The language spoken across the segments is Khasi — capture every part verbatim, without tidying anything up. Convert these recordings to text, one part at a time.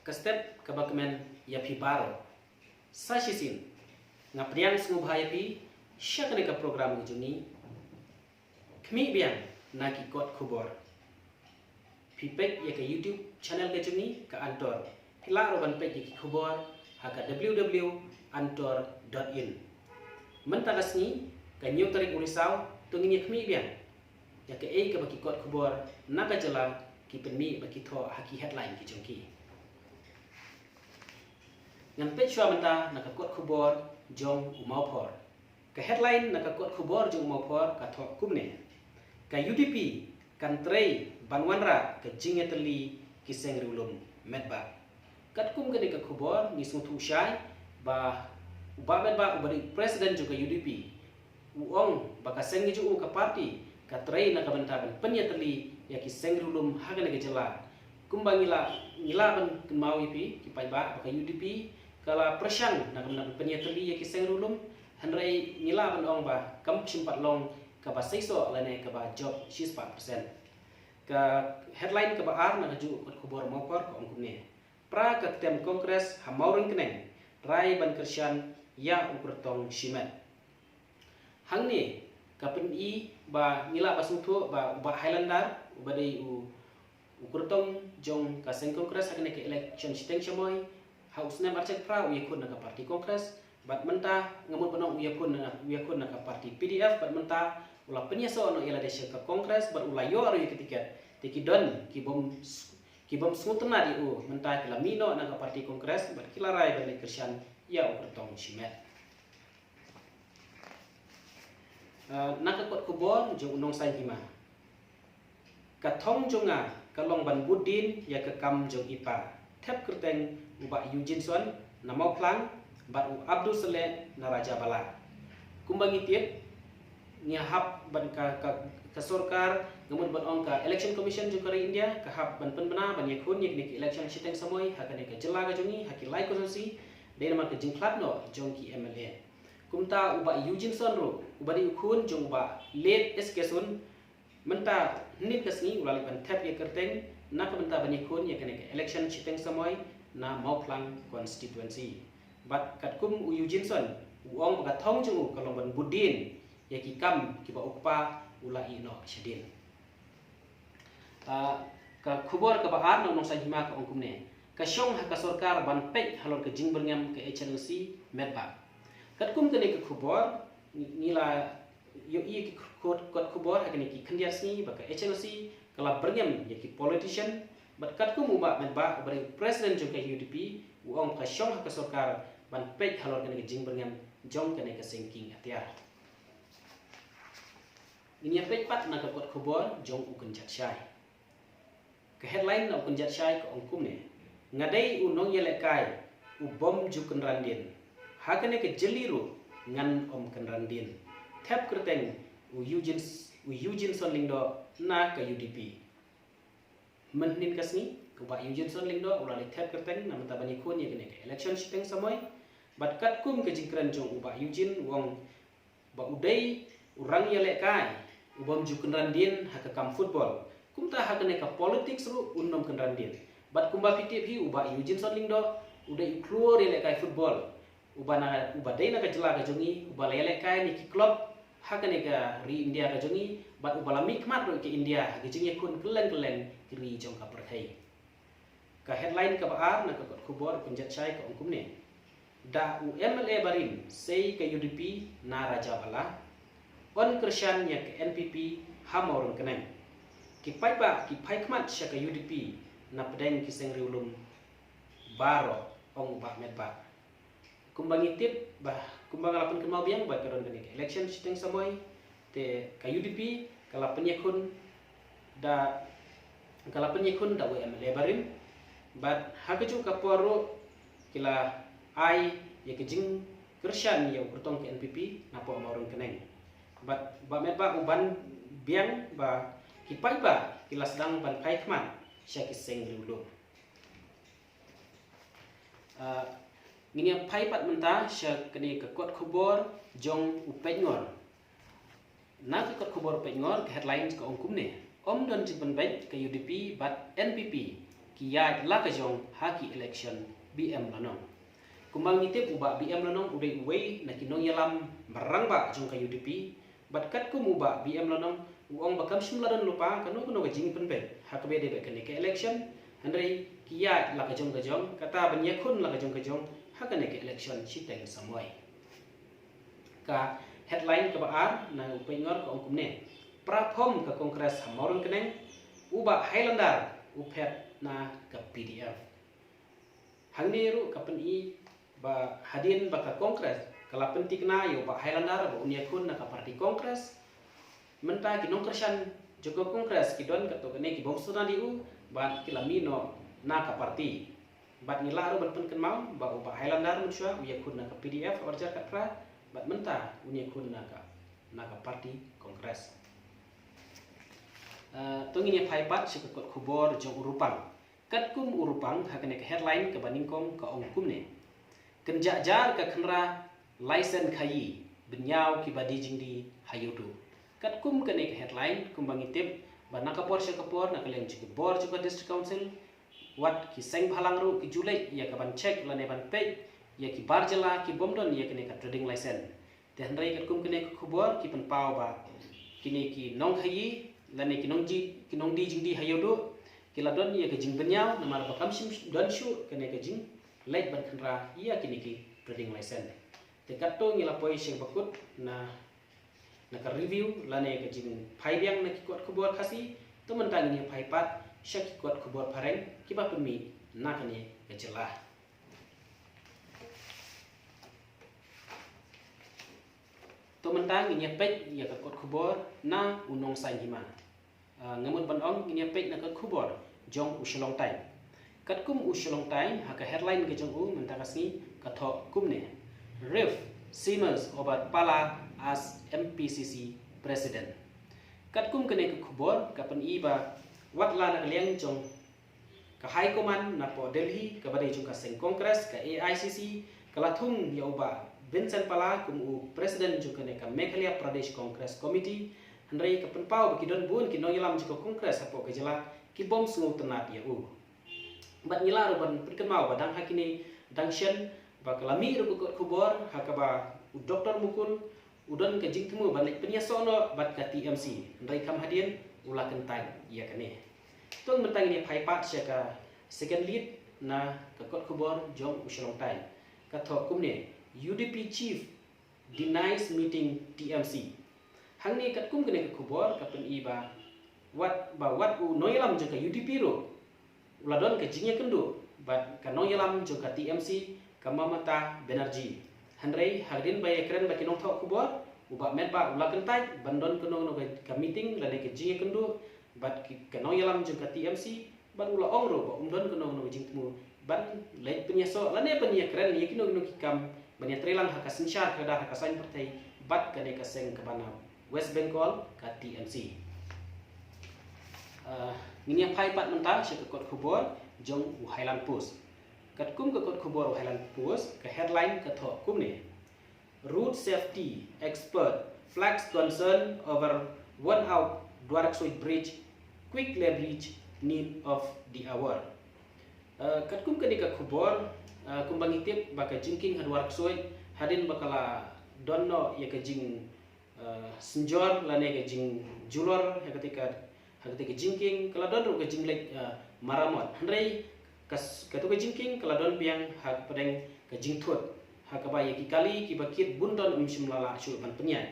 Ka step kaba kmen ïa phi baroh. Sa shisien nga pdiang sngewbha ïa phi sha kane ka program ka jong ngi, Khmih Biang na ki kot khubor. Phi peit ïa ka YouTube channel ka jong ngi, ka Antor. Phi lah ruh ban peit ïa ki khubor ha ka w w w antor dot in. Mynta ka sngi, ka hynñiew tarik u Risaw, to ngin ïa khmih biang ïa kaei kaba ki kot khubor na ka jylla ki pynmih ba ki thoh ha ki headline ki jong ki. Ngan peit shuwa mynta na ka kot khubor jong u Mawphor. Ka headline na ka kot khubor jong u Mawphor ka thoh kumne: Ka U D P kan trei ban wanrah ka jingïatylli ki seng riewlum Metbah. Katkum kane ka khubor ngi sngewthuh shai ba u Bah Metbah uba dei president jong ka U D P u ong ba ka seng ka jong u, ka party, ka trei na ka bynta ban pynïatylli ïa ki seng riewlum ha kane ka jylla. Kumba ngi la, ngi la ban kynmaw ïa phi ki paidbah ba ka U D P ka la pyrshang na ka bynta ban pynïatylli ïa ki seng riewlum, hynrei ngi la ban ong ba kam shym pat long kaba seisoh lane kaba jop shispah percent. Ka headline kaba ar na ka jong ka kot khubor Mawphor ka ong kumne: Pra ka ktem Congress ha Mawryngkneng rai ban kyrshan ïa u kyrtong shimet. Hangne ka pyni ba ngi lah ba sngewthuh ba u Bah Highlander uba dei u, u kyrtong jong ka seng Congress ha kane ka election shiteng shamoi, ha u snem arhajar phra u ïakhun na ka party Congress, bad mynta nga mut ban ong u ïakhun na, u ïakhun na ka party P D F, bad mynta u la pynïasoh noh ïa lade sha ka Congress bad u la ïoh ruh ïa ka tiket. Te ki don ki bym s-, ki bym sngewtynnad ïa u mynta ki la mih noh na ka party Congress bad ki la rai ban leit kyrshan ïa u kyrtong shimet. Ah, na ka kot khubor jong u Nongsaiñ Hima. Ka thong jong nga ka long ban bud dien ïa ka kam jong i pa. Thep kyrteng u Bah Eugene Son na Mawphlang bad u Abdul Saleh na Rajabala. Kumba ngi tip, ngi hap ban ka, ka, ka sorkar, nga mut ban ong ka Election Commission jong ka ri India, ka hap ban pynbna ban ïakhun ïa kine ki election shiteng samoi ha kane ka jylla ka jong ngi, ha ki lai constituency, dei namar ka jingkhlad noh jong ki M L A. Kumta u Bah Eugene Son ruh, uba dei u khun jong u Bah late S K Son, mynta hynnin ka sngi u la leit ban thep ïa kyrteng na ka bynta ban ïakhun ïa kane ka election shiteng samoi na Mawphlang constituency. Bad katkum u Eugene Son u ong ba ka thong jong u ka long ban bud dien ïa ki kam kiba u kpa u la ïeh noh shadien. Ah, ka khubor kaba ar na u Nongsaiñ Hima ka ong kumne: Ka shong ha ka sorkar ban peit halor ka jingbyrngem ka H N O C Metbah. Katkum kane ka khubor, ngi, ngi la ïohi ïa ki kot, kot khubor ha kine ki khyndiat sngi ba ka H N O C ka la byrngem ïa ki politician, bad katkum u Bah Metbah uba dei president jong ka U D P u ong ka shong ha ka sorkar ban peit halor kane ka jingbyrngem jong kane ka seng kieng atiar. Ngin ïa peit pat na ka kot khubor jong u Kynjat Shai. Ka headline na u Kynjat Shai ka ong kumne: Nga dei u nongïalehkai u bym ju kynran dien. Ha kane ka jylli ruh ngan ym kynran dien. Thep kyrteng u Eugene, u Eugene Son Lyngdoh na ka U D P. Mynhynnin ka sngi, u Bah Eugene Son Lyngdoh u la leit thep kyrteng na bynta ban ïakhun ïa kane ka election shiteng samoi. Bad katkum ka jingkren jong u Bah Eugene u ong ba u dei u rang ïalehkai u bym ju kynran dien ha ka kam football. Kumta ha kane ka politics ruh un ym kynran dien. Bad kumba phi tip hi, u Bah Eugene Son Lyngdoh u dei u khlur ïalehkai football uba na, uba dei na ka jylla ka jong ngi, uba la ïalehkai na ki club ha kane ka ri India ka jong ngi, bad uba la mihkhmat ruh ïa ka India ha ka jingïakhun kylleng kylleng ki ri jong ka pyrthei. Ka headline kaba ar na ka kot khubor u Kynjat Shai ka ong kumne: Da u M L A barim sei ka U D P na Rajabala, yn kyrshan ïa ka N P P ha Mawryngkneng. Ki paidbah ki phai khmat sha ka U D P na pdeng ki seng riewlum baroh, ong u Bah Metbah. Kumba ngi tip ba, kumba nga la pynkynmaw biang ba ka don kane ka election shiteng samoi, te ka U D P ka la pynïakhun da, ka la pynïakhun da u M L A barim. Bad ha kajuh ka por ruh ki la ai ïa ka jingkyrshan ïa u kyrtong ka N P P na poh Mawryngkneng. Bad Bah Metbah u ban biang ba ki paidbah ki la sdang ban phai khmat sha ki seng riewlum. Ah, ngin ïa phai pat mynta sha kane ka kot khubor jong u Peitngor. Na ka kot khubor u Peitngor ka headlines ka ong kumne: Ym don jingpynbeit ka U D P bad N P P ki ïaid la ka jong ha ki election. B M Lanong. Kumba ngi tip u Bah B M Lanong u dei uwei na ki nongïalam ba rangbah jong ka U D P, bad katkum u Bah B M Lanong u ong ba kam shym la don lypa kano kano ka jingpynbeit ha kaba ïadei bad kane ka election, hynrei ki ïaid la ka jong ka jong, kata ban ïakhun la ka jong ka jong ha kane ka election shiteng samoi. Ka headline kaba ar na u Pynïaid Ngor ka ong kumne: Pra phom ka Congress ha Mawryngkneng, u Bah Highlander u phet na ka P D F. Hangne ruh ka pyni ba hadien ba ka Congress ka la pynthikna ïa u Bah Highlander ba un ïakhun na ka party Congress, mynta ki nongkyrshan jong ka Congress ki don katto katne ki bym sngewtynnat ïa u bad ki la mih noh na ka party. Bad ngi lah ruh ban pynkynmaw ba u Bah Highlander mynshuwa u ïakhun na ka P D F ha u hajar khatphra, bad mynta un ïakhun na ka, na ka party Congress. Eh, to ngin ïa phai pat sha ka kot khubor jong u Rupang. Katkum u Rupang ha kane ka headline kaba nyngkong ka ong kumne: Kynjah jar ka khynra license khaïi, bynñiaw kiba die jingdie ha ïewduh. Katkum kane ka headline, kumba ngi tip ba na ka por sha ka por na ka liang jong ki bor jong ka District Council, wat ki seng bhalang ruh ki ju leit ïa ka ban check lane ban peit ïa ki bar jylla ki bym don ïa kane ka trading license. Te hynrei katkum kane ka khubor ki pynpaw ba kine ki nongkhaïi lane ki nongji, ki nongdie jingdie ha ïewduh ki la don ïa ka jingbynñiaw namar ba kam shym don shuh kane ka jingleit ban khynra ïa kine ki trading license. Te katto ngi la poi sha ba kut na, na ka review lane ka jingphai biang na ki kot khubor Khasi. To mynta ngin ïa phai pat sha ki kot khubor phareng kiba pynmih na kane ka jylla. To mynta ngin ïa peit ïa ka kot khubor na u Nongsaiñ Hima. Ah, nga mut ban ong ngin ïa peit na ka khubor jong u Shillong Times. Katkum u Shillong Times ha ka headline ka jong u mynta ka sngi ka thoh kumne: Rift simmers over Pala as M P C C president. Katkum kane ka khubor ka pyni ba wat la na ka liang jong ka High Command na poh Delhi kaba dei jong ka seng Congress, ka A I C C, ka la thung ïa u Bah Vincent Pala kum u president jong kane ka Meghalaya Pradesh Congress Committee. Hynrei ka pynpaw ba ki don bun ki nongïalam jong ka Congress hapoh ka jylla ki bym sngewtynnat ïa u. Bad ngi lah ruh ban pynkynmaw ba dang ha kine dang shen ba ka la mih ruh ka kot khubor ha kaba u Doktor Mukul u don ka jingthmu ban leit pynïasoh noh bad ka T M C, hynrei kham hadien u la kyntait ïa kane. To mynta ngin ïa phai pat sha ka second lead na ka kot khubor jong u Shillong Times. Ka thoh kumne: U D P chief denies meeting T M C. Hangne katkum kane ka khubor ka pyni ba wat, ba wat u nongïalam jong ka U D P ruh u la don ka jingïakynduh bad ka nongïalam jong ka T M C, ka Mamata Banerjee. Hynrei hadien ba ïakren bad ki nongthoh khubor, u Bah Metbah u la kyntait ban don kano kano ka, ka meeting lane ka jingïakynduh bad ki, ka nongïalam jong ka T M C, bad u la ong ruh ba um don kano kano ka jingthmu ban leit pynïasoh lane pynïakren ïa kino kino ki kam ban ïatreilang ha ka synshar khadar ha ka saiñ pyrthei bad kane ka seng kaba na West Bengal, ka T M C. Ah, ngin ïa phai pat mynta sha ka kot khubor jong u Highland Post. Katkum ka kot khubor u Highland Post, ka headline ka thoh kumne: Road safety expert flags concern over worn out Dwaraksoit bridge, quick leverage need of the hour. Ah, katkum kane ka khubor, ah, kumba ngi tip ba ka jingkieng ha Dwaraksoit hadien ba ka la don noh ïa ka jing, ah, synjor lane ka jingjulor ha kata ka, ha kata ka jingkieng, ka la don ruh ka jingleit, ah, maramot. Hynrei ka s-, kato ka jingkieng ka la don biang ha pdeng ka jingthut, ha kaba ïa ki kali kiba kit bun ton ym shym la lah shuh ban pynïaid.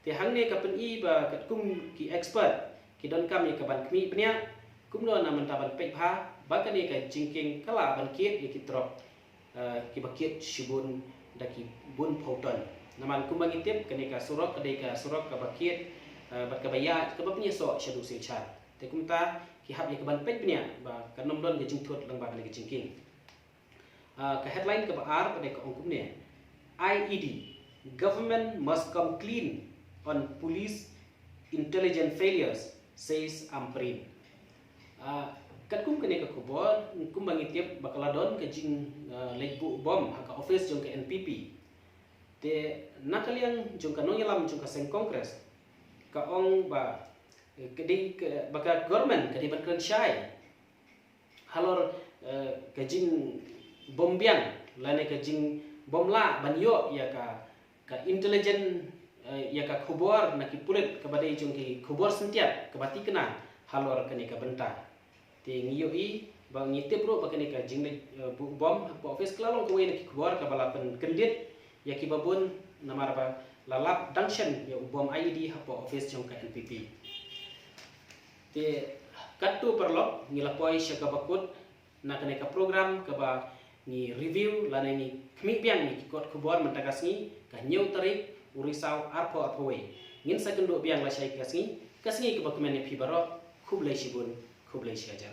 Te hangne ka pyni ba katkum ki expert ki donkam ïa ka ban khmih bniah kumno na mynta ban peit bha ba kane ka jingkieng ka lah ban kit ïa ki trok, eh, kiba kit shibun da ki bun phew ton. Namar kumba ngi tip kane ka surok ka dei ka surok kaba kit, eh, bad kaba ïaid kaba pynïasoh shaduh Silchar. Te kumta ki hap ïa ka ban peit bniah ba kan ym don ka jingthut lyngba kane ka jingkieng. Ah, ka headline kaba ar ka dei ka ong kumne: I E D, government must come clean on police intelligence failures, says Ampareen. Ah, katkum kane ka khubor, kumba ngi tip ba ka la don ka jing, ah, leit buh bom ha ka office jong ka N P P. Te na ka liang jong ka nongïalam jong ka seng Congress ka ong ba, eh, ka dei ka, ba ka government ka dei ban kren shai halor eh, ka jingbym biang lane ka jingbym lah ban ïoh ïa ka, ka intelligent, eh, ïa ka khubor na ki pulit kaba dei jong ki khubor syntiat kaba thikna halor kane ka bynta. Te ngi ïohi ba ngi tip ruh ba kane ka jingleh, eh, u bom hapoh office ka la long kawei na ki khubor kaba la pynkyndit ïa kiba bun namar ba la lap dang shen ïa u bom I E D hapoh office jong ka N P P. Te katto paralok ngi la poi sha kaba kut na kane ka program kaba ngi review lane ngi khmih biang ïa ki kot khubor mynta ka sngi ka hynñiew tarik u Risaw arphew arphew wei. Ngin sa kynduh biang lashai ka sngi, ka sngi kaba kmen ïa phi baroh. Khublei shibun, khublei shihajar.